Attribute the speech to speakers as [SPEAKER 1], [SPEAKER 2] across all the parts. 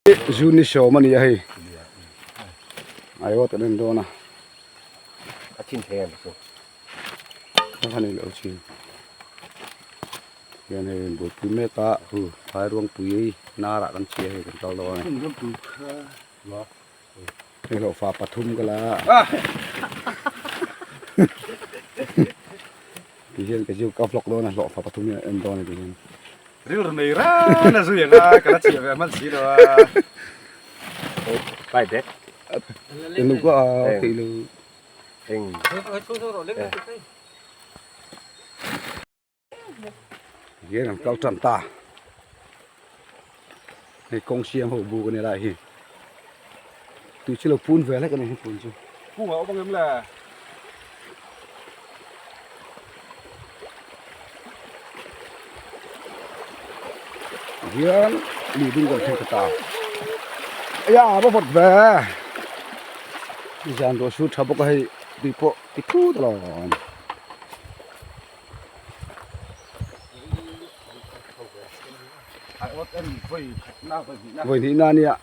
[SPEAKER 1] June ni sawm a ni a hei aiawt an en dawn a
[SPEAKER 2] a chin thei em chu
[SPEAKER 1] a han in lo chin hian hei in buaipui mek a hu phairuangpui hnarah kan chhia hei kan kal dawn a ni hei hlawhfa pathum ka la a ti hian ka ziak ka vlog dawn a hlawhfa pathum hi a en dawn a ti hian.
[SPEAKER 3] Rilru nei ran a zui ang a, ka la chhiah ve hman si lo a.
[SPEAKER 2] Kai bek.
[SPEAKER 1] Enu ka a thei lo.
[SPEAKER 2] Eng.
[SPEAKER 1] Hian an kal tan ta. Hei kawng siam ho buk a ni lai hi. Tui chu lo pun ve hlek a ni he pun chu.
[SPEAKER 3] Kung a awm ang em le?
[SPEAKER 1] Hian mi ding kan thleng ta ta. Aya va vawt ve. Zan ruah sur tha bawk a hei tui pawh ti phut alawm. Vawi hnih na ania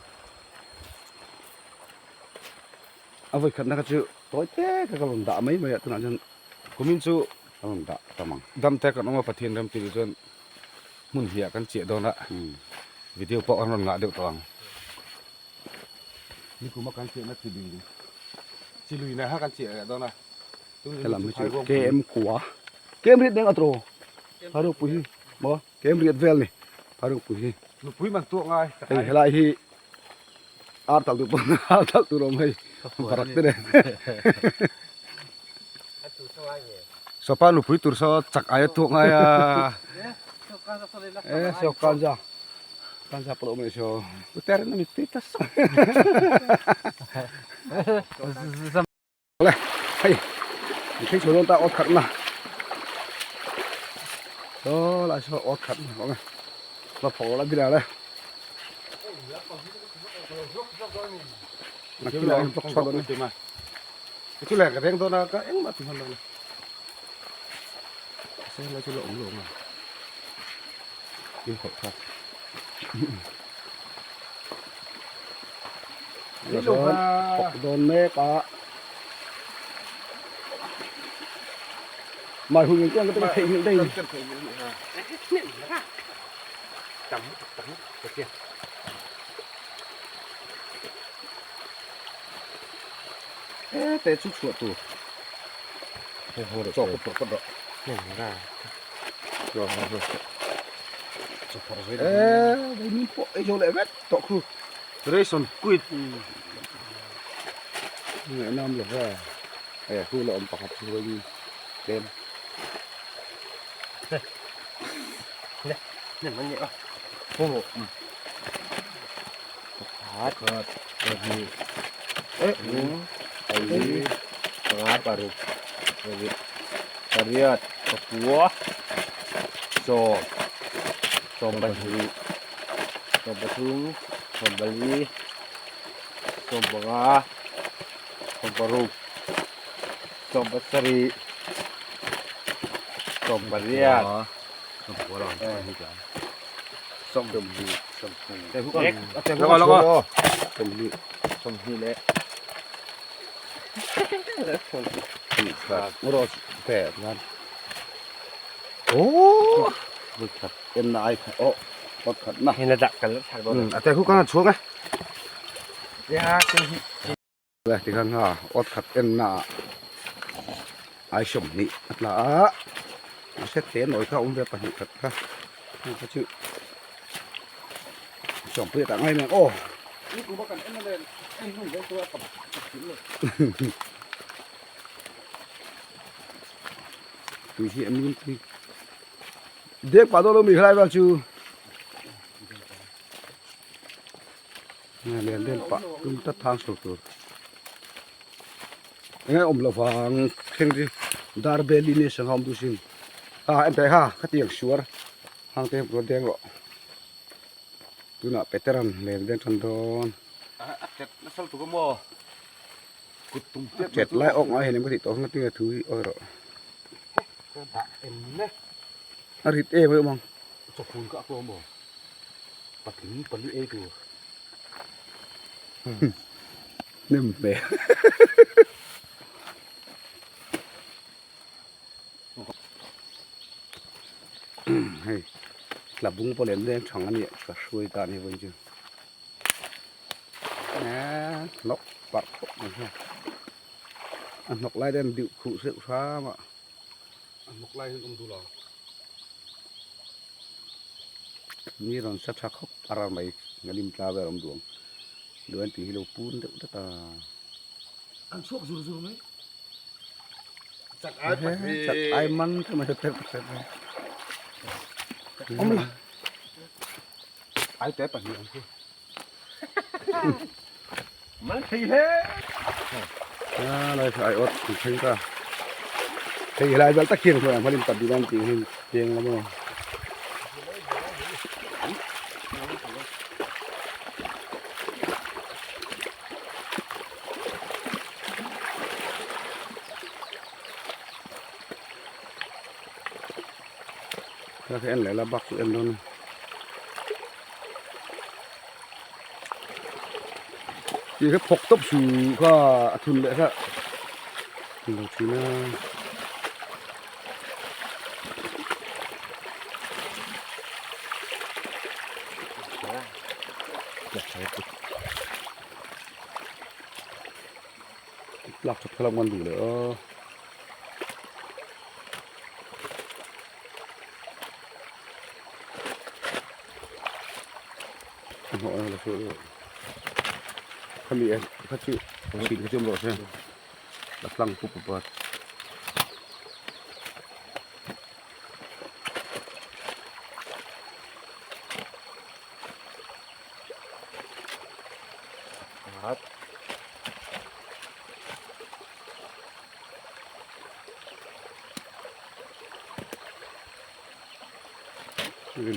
[SPEAKER 1] a vawi khatna kha chu tawi te kha ka rawn dah mai mai a tunah chuan
[SPEAKER 3] kumin chu
[SPEAKER 1] ka rawn dah tam ang
[SPEAKER 3] dam te kan awm a Pathian ram tih chuan hmun hliah kan chiah dawn a video pawh an rawn ngah deuh tawh ang nikuma kan chiahna chi lui chi lui na kha kan chiah leh dawn a.
[SPEAKER 1] Helam hi chu KM kua KM riat deng atro Phairukpui hi maw KM riat vel ni Phairukpui hi
[SPEAKER 3] nupui man tuak ngai
[SPEAKER 1] hei helai hi ar tal duh pawn ar tal tur awm hei varak te nen
[SPEAKER 3] sopa nupui tur saw chak aia tuak ngai a
[SPEAKER 1] e saw kanza kanza pawh awm leh saw uter na mi tui ta sak Le hei an thleng chho dawn ta awt khat na saw lai saw awt khat na awm e va phawk la bira le nakina hian vlog chhuak dawn e
[SPEAKER 3] chu le ka reng dawn a ka engmah ti hman lo le
[SPEAKER 1] se lai chu la awm lo ang a in khawh thlak Thawk dawn mek a mai hun chuan ka tum theih nghilh daih e te chu chhuah tur chaw ka phawrh phawt rawh e vaimin pawh ei zo leh vek tawh khu
[SPEAKER 3] Ration quit
[SPEAKER 1] Ngaihnam lo ve e hu la awm pakhat chu vaimin tlem
[SPEAKER 2] Pakhat, pahnih, pathum, pali, panga, paruk, sarih, pariat, pakua, sawm, sawm pahnih, sawm pathum, sawm pali, sawm panga, sawm paruk, sawm pasarih, sawm pariat.
[SPEAKER 1] Tikhan ha awt khat en na ah ai sawmhnih a tla a mahse te nawi kha a awm ve pahnih khat kha heng kha chu sawmpui a tah ngai mai ang aw. Tui hi a mim tui dek pah dawn lo mi khalai vel chu. Nge lian vel pah tum tlat thang chho tur enge awm lo vang thleng chu dar bel in sangha awm duh sin ha en teh ha khatiang suar hang te rawn deng rawh tunah peteran len deng tan dawn chet lai awk ngai hian em ka tih tawh kha tinge thu hi awi rawh a rit em em ang. Hnem hmel. Hei tlabung pawh lem leng thang a nia ka hruai ta a ni vawiin chu. Hnawk parh khawp mai hian a hnawk lai te an deuh khuh hreuh hram a. A hnawk lai hian awm duh lo. Ni rawn sa tha khawp a ral mai ngalim tla vel awm duh ang. Duh an tih hi lo pun deuh tlat a.
[SPEAKER 4] An chhuak zur zur mai.
[SPEAKER 2] Chak ai pahnih.
[SPEAKER 1] Chak ai man te mai per per. Awm la. Ai te pahnih ang chu.
[SPEAKER 2] Man thei hle.
[SPEAKER 1] A lai ai awt an thleng ta. Hei helai vel tak hian hnuaiah hmalin pahnih an tih hi peng la maw. Ka en leh la bak chu en dawn a. Tih kha phawk tawp su kha a thun leh kha lo thin a. Lak that kha lam kan duh leh aw. Khami e kha chu chin kha chu awm rawh se a tlang pup pup a.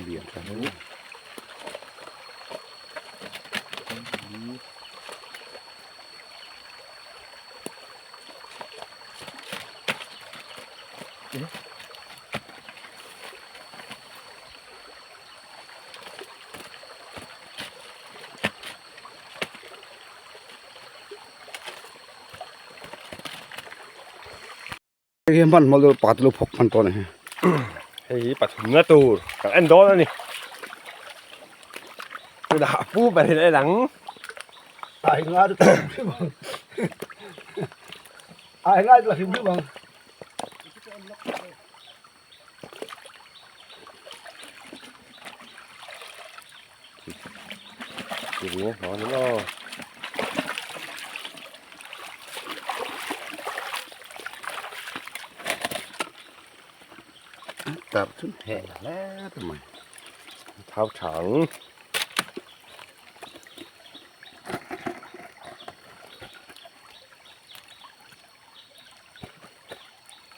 [SPEAKER 1] Lian tha hle. Hei hi hmanhmawh deuh pakhat lo phawk hman tawh a ni.
[SPEAKER 2] Hei hi pathumna tur kan en dawn a ni. Tunah pu ber in a en ang.
[SPEAKER 4] Ai nga chu hrim hrim ang. Ai nga chu hrim hrim ang.
[SPEAKER 1] Tar chu heh hle ta mai.
[SPEAKER 2] Thau thang.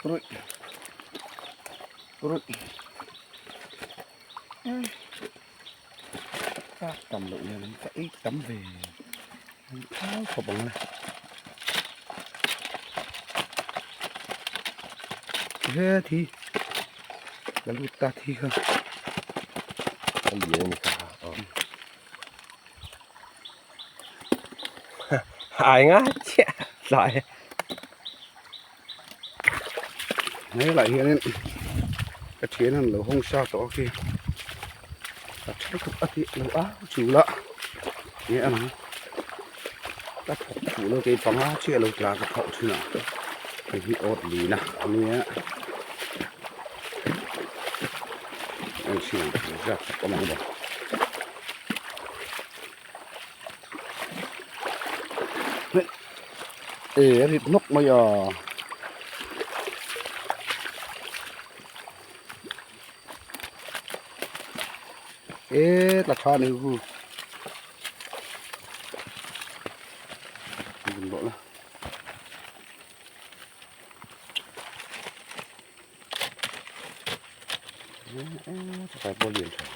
[SPEAKER 1] Ruih. Ruih. Các tầm lượng này nó phải tắm về tháo khop bằng này thế thì là lụt ta thì không
[SPEAKER 2] Cái gì đây Ai ngá chẹ lại.
[SPEAKER 1] Đấy lại hiện lên cái chiến là không sao to kia. Ta thấy cũng ít thì nó á chủ lợ. Nghĩa là ta chủ lợ cái bằng á chia lợ là cái khẩu chứ nào. Cái hi ốt lì nè, nghĩa. Anh xin ra có mong được. Ê, thịt nốc bây giờ. Ê, là cho này gu. Đừng bỏ ra. Phải bỏ liền rồi.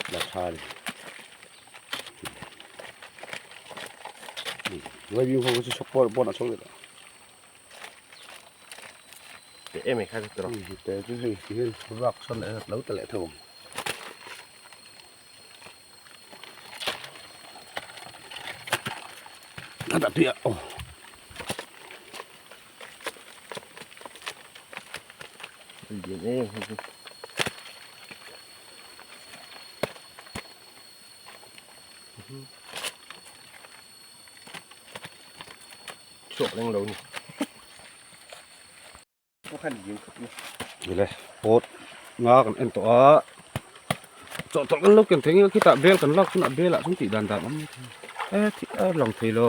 [SPEAKER 1] Là cho này. Với viên không có chút bỏ bỏ nó xuống được.
[SPEAKER 2] Để em mình khai được rồi.
[SPEAKER 1] Để chứ gì thì vọc xong lại lâu ta lại thường. Khata tui ah aw.
[SPEAKER 2] Lian em hei chu. Chhuak leng lo ni.
[SPEAKER 1] Ile pot nga kan en tawh a chawhtawlh kan lo ken thei nge khitah bel kan lak hunah belah chuan tih dan dan awm e thih a lang thei lo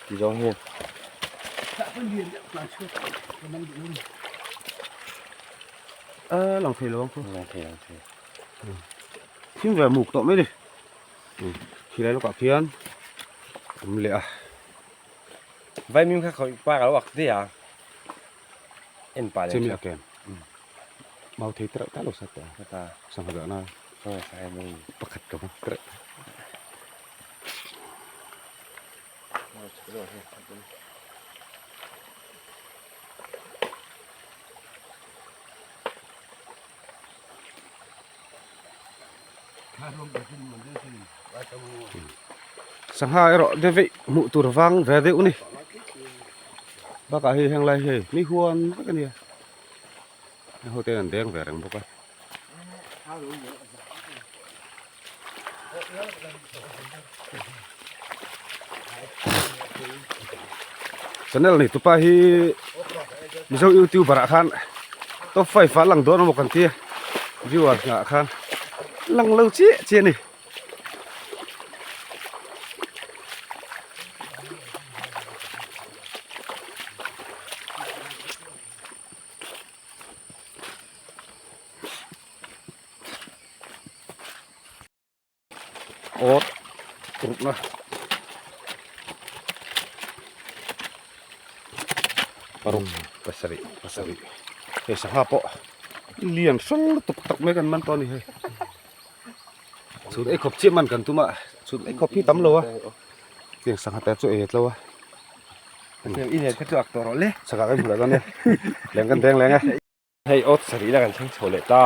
[SPEAKER 2] ti zawng hian
[SPEAKER 1] a lang thei lo ang chu
[SPEAKER 2] lang thei lang thei
[SPEAKER 1] thim ve muk tawh mai ni khilai lawkah khian awm leh a.
[SPEAKER 2] Vaimim kha khawih pa ka lo ak daih a en pah leh
[SPEAKER 1] Chemi a kem mau thei tereuh ta lo sa teh a sangha dah na pakhat ka va tereuh. Sangha erawh de veih hmuh tur vang ve deuh a ni bakah hei heng lai hei mi huan vek a nia heng ho te an deng ve reng bawk a. Channel nei tupa hi Mizo youtuber ah khan top 5 ah lang dawn emaw kan tia viewer ah khan lang lo chiah chiah a ni. Awt rukna paruk pasarih pasarih hei sangha pawh lian hrang lutuk tak mai kan man tawh a ni hei chhun ei khawp chiah man kan tum a chhun ei khawp hi tam lo a tiang sangha te chu ei tlo a chakah kan hmu leh dawn nia leng kan deng leng e.
[SPEAKER 2] Hei awt sarih la kan thleng chho leh ta.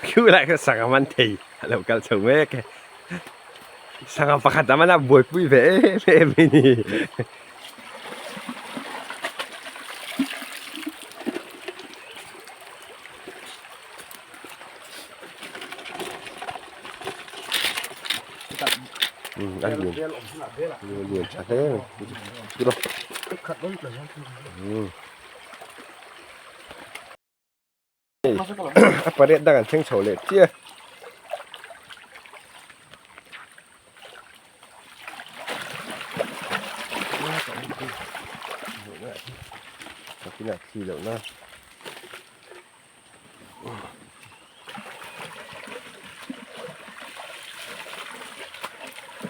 [SPEAKER 2] Khiu lai kha sangha man thei a lo kal chho mek e sangha pakhat a man a buaipui ve em em a ni. A lian lian tha hle mai. A pariat dang an thleng chho leh chiah. Takin a thi loh na.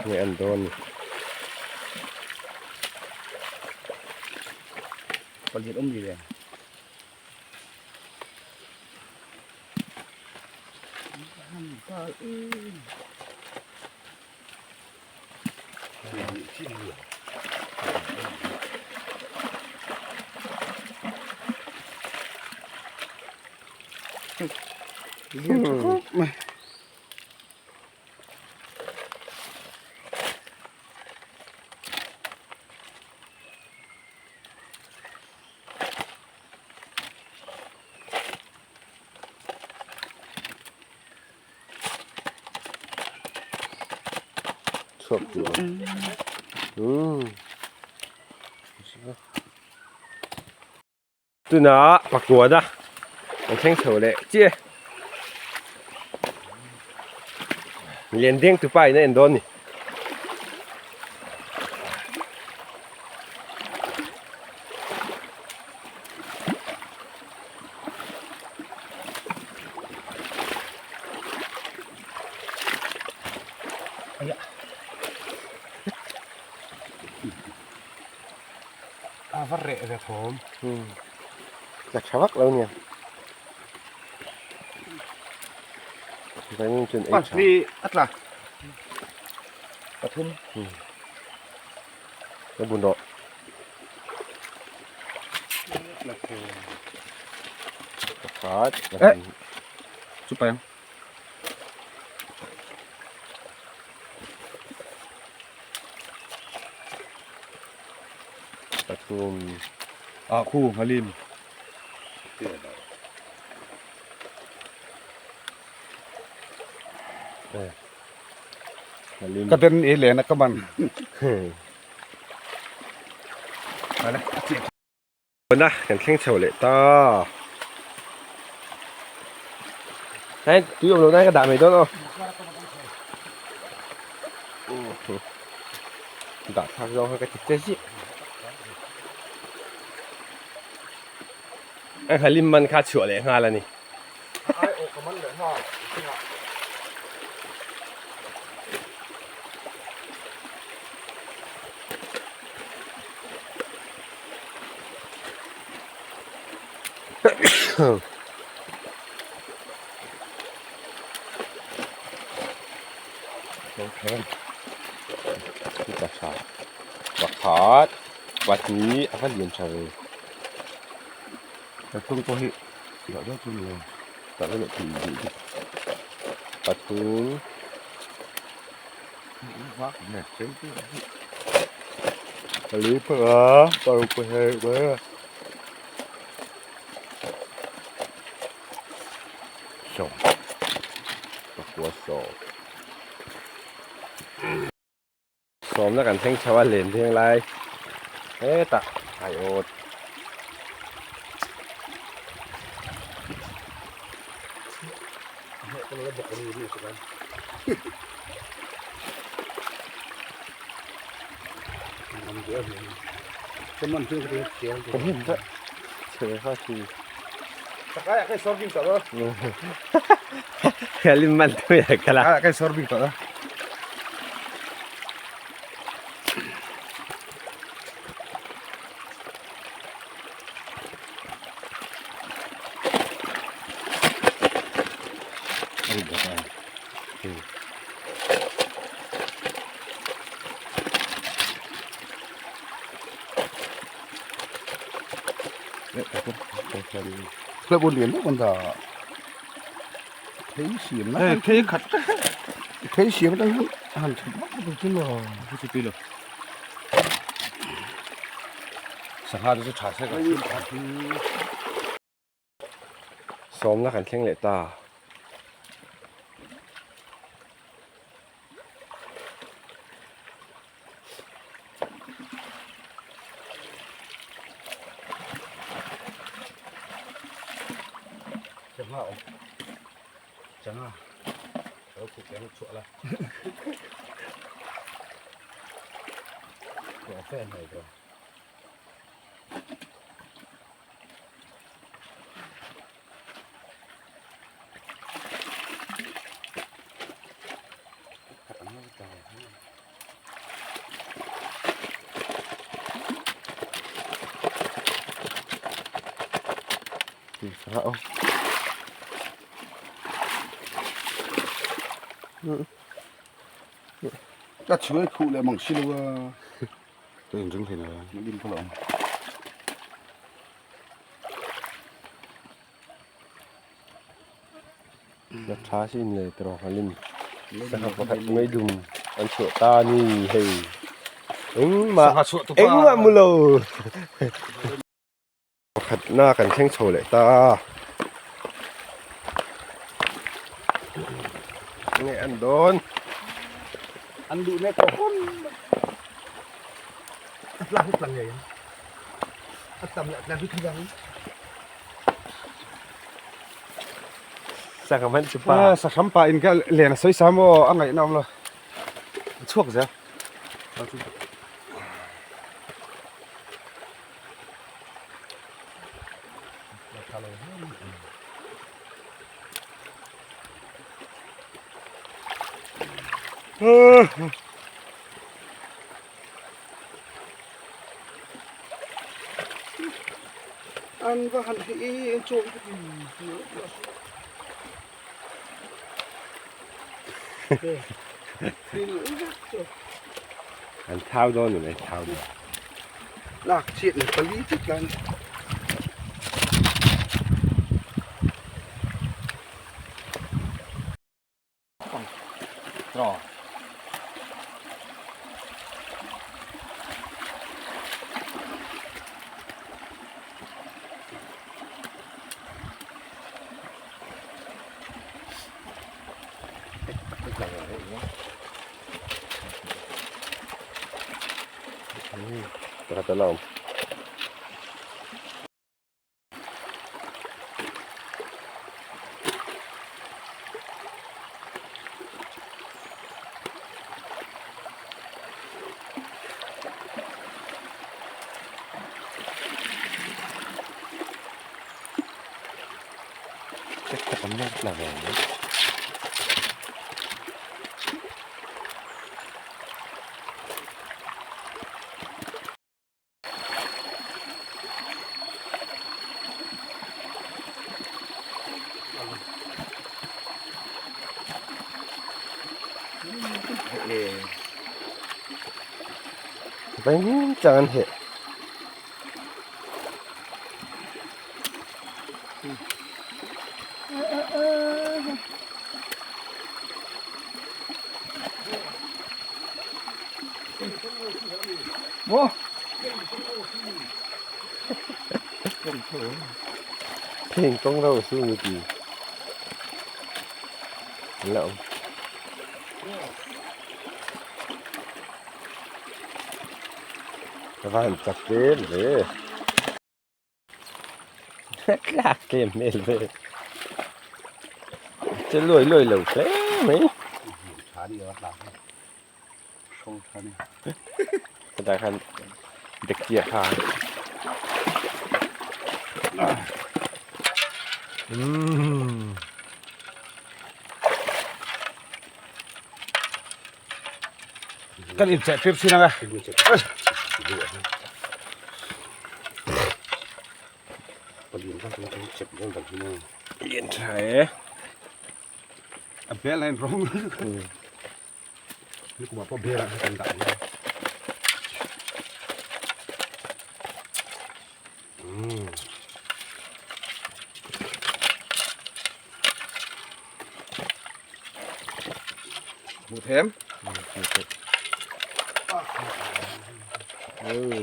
[SPEAKER 2] Nge an dawn ni.
[SPEAKER 1] Palian awm ni le.
[SPEAKER 2] Chhuak tur umm tunah pakuana an thleng chho leh chiah lian deng tupa in a en dawn a ni.
[SPEAKER 1] A va reh ve thawm.
[SPEAKER 2] Tla tha vak lo nia. Vaimin chuan ei tha.
[SPEAKER 3] Ni a tla. Pathum.
[SPEAKER 2] Ka bun rawh. Pakhat.
[SPEAKER 3] Eh. Chu payang.
[SPEAKER 2] Pathum.
[SPEAKER 3] Ah khu Halim.
[SPEAKER 2] Halim.
[SPEAKER 3] Ka den e len a ka man.
[SPEAKER 2] Na kan thleng chho leh ta. Hei tui awm lo nai ka dah mai dawn aw. Dah thlak zawng kha ka ti che chiah. An Halim man kha chhuah leh nghal a ni.
[SPEAKER 1] Ai aw ka man leh nghal.
[SPEAKER 2] Pakhat, pahnih a va lian tha ve.
[SPEAKER 3] Pathum pawh hi dah deuh chu ni lo.
[SPEAKER 2] Dah deuh leh thei duh bik. Pathum. Pali panga paruk pahnih panga. Sawm. Pakua sawm. Sawmna kan thleng chho a len veng lai hetah aiawt. Sawmna kan thleng leh ta.
[SPEAKER 1] Ka chhuai khuh leh mang si lo a. Ka inring thei lo a, na dim pawh lo ang.
[SPEAKER 2] Na tha sin le tawh halin sangha pakhat mai dum an chhuah ta a ni hei engmah engmah mu lo pakhat na kan thleng chho leh ta a enge an dawn
[SPEAKER 1] an duh mek tawh hawn a tlang hi tlang ngei ang a tam leh a tlang hi thadang
[SPEAKER 2] Sangha man chu pa.
[SPEAKER 3] Sahram pa in ka len a sawi sa maw a ngaihna awm lo. A chhuak zel.
[SPEAKER 1] An va han hi i chaw i
[SPEAKER 2] An thau dawn ni mai thau dawn.
[SPEAKER 1] Lak chiat ni pali chiat lan.
[SPEAKER 2] Pakhat a la awm. Vaimim chang an heh. Thing tawng reuh su ni ti an la awm. Ka va han chak tlem ve. Tlak tlem hmel ve. Che luai luai lo hle mai. Hetah khan dekchia kha umm.
[SPEAKER 3] Kan incheh tir thin ang e.
[SPEAKER 2] Lian tha e.
[SPEAKER 3] A bel a in rawng. Nikumah pawh beer ah kan dah nia. Hmuh them?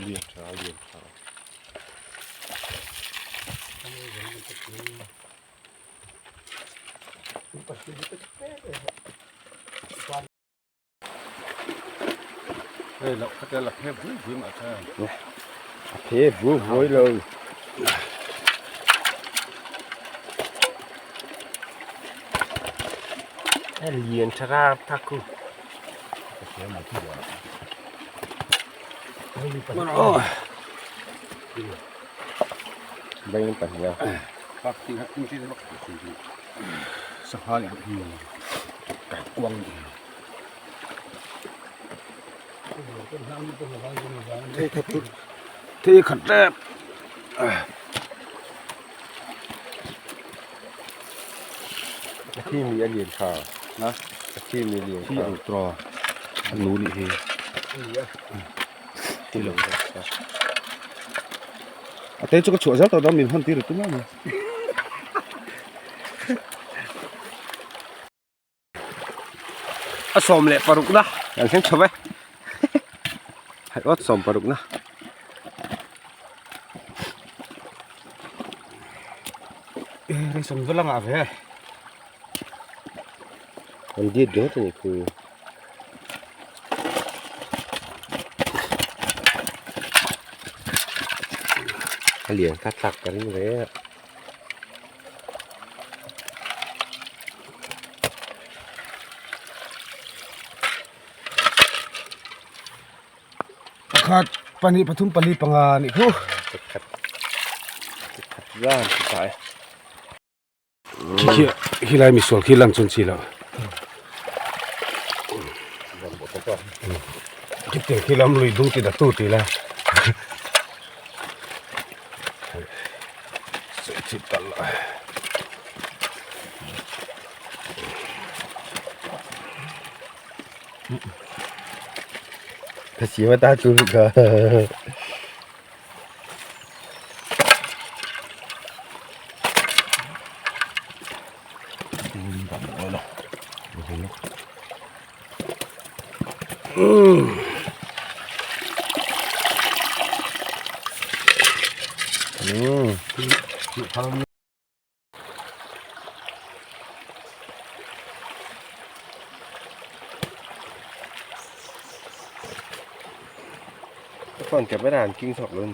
[SPEAKER 2] Lian tha, lian tha.
[SPEAKER 3] Hei loh kha te la phe vui vui mah cha.
[SPEAKER 2] A phe vui vui lo. A lian tha ra tha khu. Beng pahnih a.
[SPEAKER 3] Pak ti kha tung chi bak sangha ni kai kuang ni. Thei khat thei khat tep.
[SPEAKER 2] A thi mi a lian tha.
[SPEAKER 3] Na?
[SPEAKER 2] A thi mi a lian
[SPEAKER 3] Thi
[SPEAKER 2] tha.
[SPEAKER 3] ang tro. A nu nih hi.
[SPEAKER 2] Thi lo.
[SPEAKER 3] A te chu ka chhuah zel tawh dawn min hawn tir tum a ni.
[SPEAKER 2] A 16 na kan thleng chho ve. Hai awt 16 na.
[SPEAKER 3] E rei sawm vel a ngah ve.
[SPEAKER 2] An diet dawt a ni khu. A lian kha tlak ka ring ve a.
[SPEAKER 3] Pakhat pahnih pathum pali panga nih khu.
[SPEAKER 2] Pakhat pakhat zan chu ta e.
[SPEAKER 3] Khi khi khi lai misual khi lan chuan chi lo. Khi tiang khi lam lui dung ti da tu ti la. chhit tal a.
[SPEAKER 2] Ka siam ata chu ka. Phone เก็บไม่นานกิ้งสอกรุ่น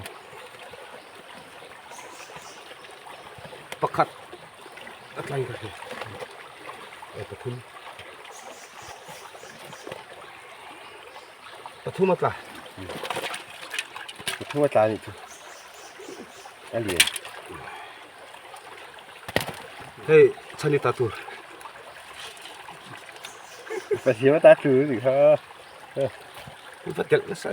[SPEAKER 3] Pakhat a tlai ka hria e pathum pathum a tla
[SPEAKER 2] pathum a tla nih chu a lian
[SPEAKER 3] hei chhani ta tur
[SPEAKER 2] pathiam a ta tur nih kha
[SPEAKER 3] va telh nasa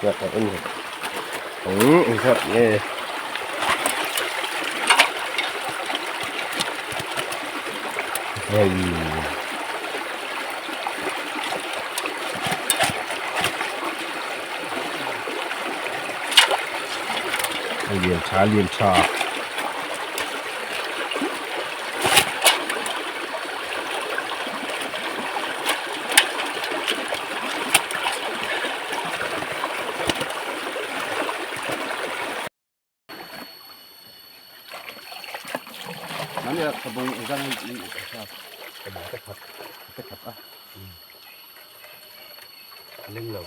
[SPEAKER 2] Dạ, cảm ơn. Ừ, thật nhé. Hey.
[SPEAKER 3] Lian tha lian tha. Nani a sabung zan te khat te khat a. Leng lo.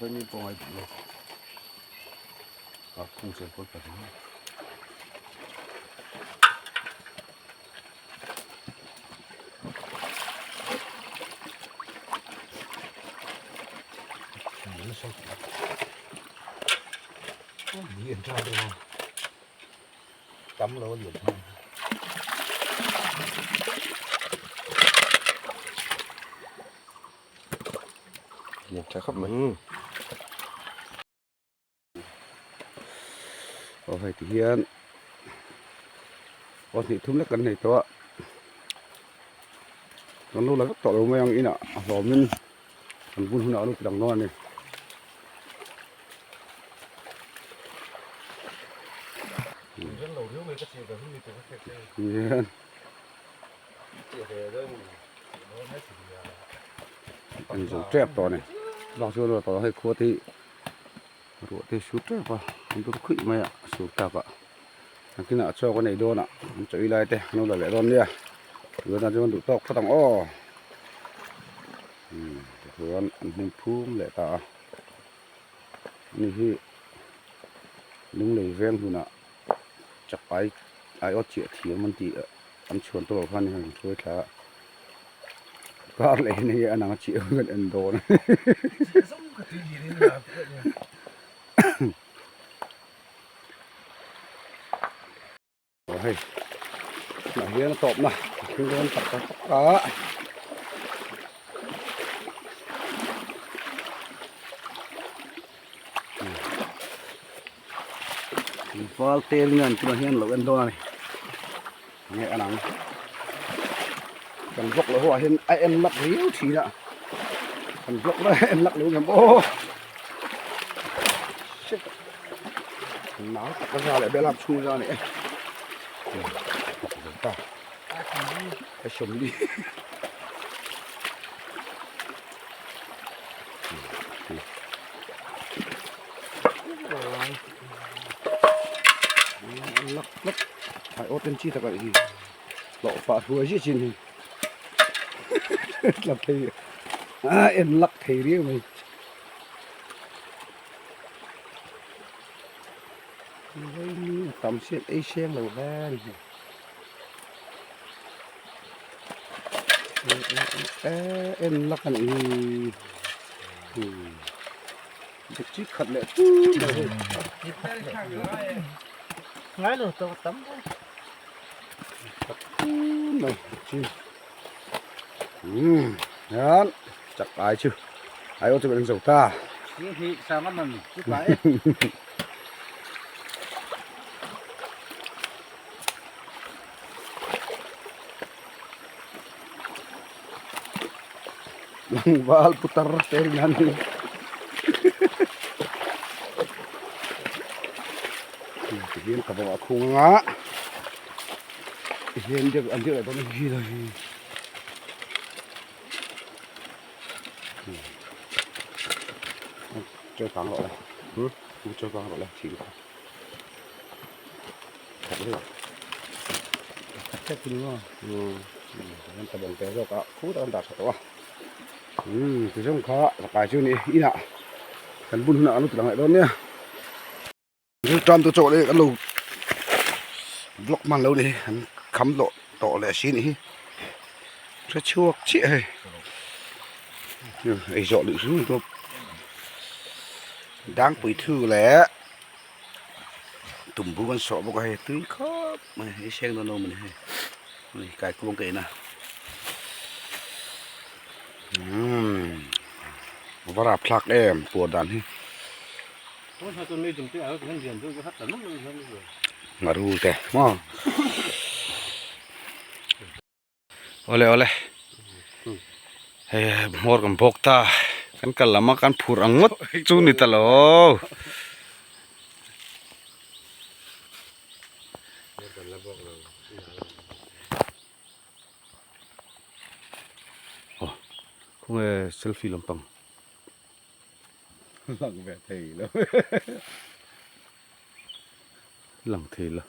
[SPEAKER 3] Với mi pawh ngai duh lo a khung chen pawl pahnih tam lo lian hman.
[SPEAKER 2] Lian tha khawp mai.
[SPEAKER 1] Aw hei ti hian aw hnih thum lek kan nei tawh a kan lo la vek tawh lo mai ang inah a hlawmin kan bun hunah a lo ti lang dawn a ni. Hian an zo tep tawh a ni bak chu a tawh hei khua te hi ruah te sur tep a an dur khuih mai a sur tak a nakinah chaw ka nei dawn a an chawi lai te an lo la leh dawn nia tunah chuan duh tawk phawt ang aw umm tichuan an hnim phum leh ta a ani hi lunglei veng hunah chakai aiawt chiah thiam an tih an chhuan tawh khan hei an hruai thla a kar leh hian hei a nang a chiah kan en dawn aw hei tunah hian a tawpna a thleng dawn tak tak tak a. Val tel nge tunah hian lo en dawn a ni nge a nang kan block loh ho ah hian a en lak riau thin a kan block lai a en lak lo ngem aw shit nau tak a za leh bel a chhung za a ni e ta a sawmli. Lắc lắc phải ốp lên chi thật vậy thì lộ phá thua chứ chín thì là thầy à em lắc thầy riêng mình tắm xiên ấy xem là ba em lắc này chiếc khẩn lệ tu này.
[SPEAKER 4] Ngai lo tawh tam mai.
[SPEAKER 1] Mai chi. Um hian chak ai chu ai aw chu kan zo ta.
[SPEAKER 3] Hi sanga man chu tlai e.
[SPEAKER 1] Tlangval putar te rin an ni. Tihian ka bawh a khung anga tihian deuh an deuh leh dawn hi lo hi. Chơi phang rawh le. Chơi phang rawh le thing kha. Khat le. Khat thek ni maw. Kan ta bawng te zawk a khut a kan dah tha tawh a. Umm ti zawng kha zakai chu ni inah kan bun hunah kan lo ti lang leh dawn nia. Thil tan tu chaw leh kan lo block hman lo ni an kham lawh tawh leh si ni hi hre chhuak chiah hei ei zawh luih hrim tawp dangpui thu leh tumbu kan sawh bawk a hei tui khawp mai hei seng dawn lo mawni hei hei kaikuang ka en a umm va rapthlak em puar dan hi. Ngaru te maw awle awle hei hmawr kan bawk ta kan kal lam a kan phur ang ngawt chu ni ta lo. Aw khawnge selfie lampang. Lang ve thei lo. Lang thei lo.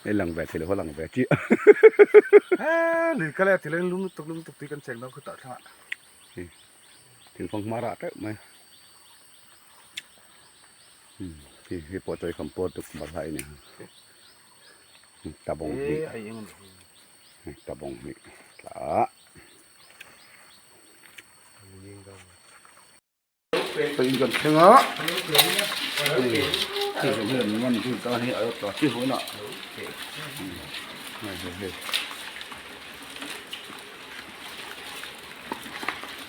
[SPEAKER 1] Hei lang ve thei lo lang ve chi.
[SPEAKER 3] He lui kal e tileng lum lutuk lum lutuk tui kan cheng dawn khutah thlangah.
[SPEAKER 1] Thil fang hma rah teuh mai. Hei hei pawh chawi kham pawh tuk balhla i ni. Tabawng hnih tabawng hnih tla a in kan thleng a hei hei zawng hian man hun tan hi a tla chi hun a hei hei hei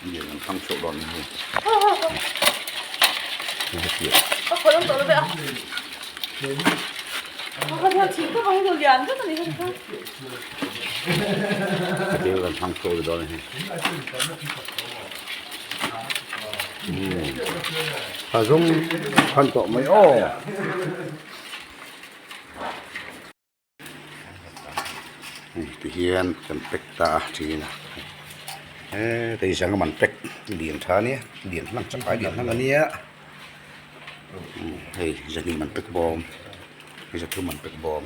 [SPEAKER 1] lian an thang chhuah dawn hei hei an thang chhuah dawn hei a zawng khan tawh mai aw. Hei ti hian kan pack ta a thin a heta hi sangha man pack lian tha ania lian hlang chakai lian hlang ania hei zahnih man pack bawm hei zathum man pack bawm.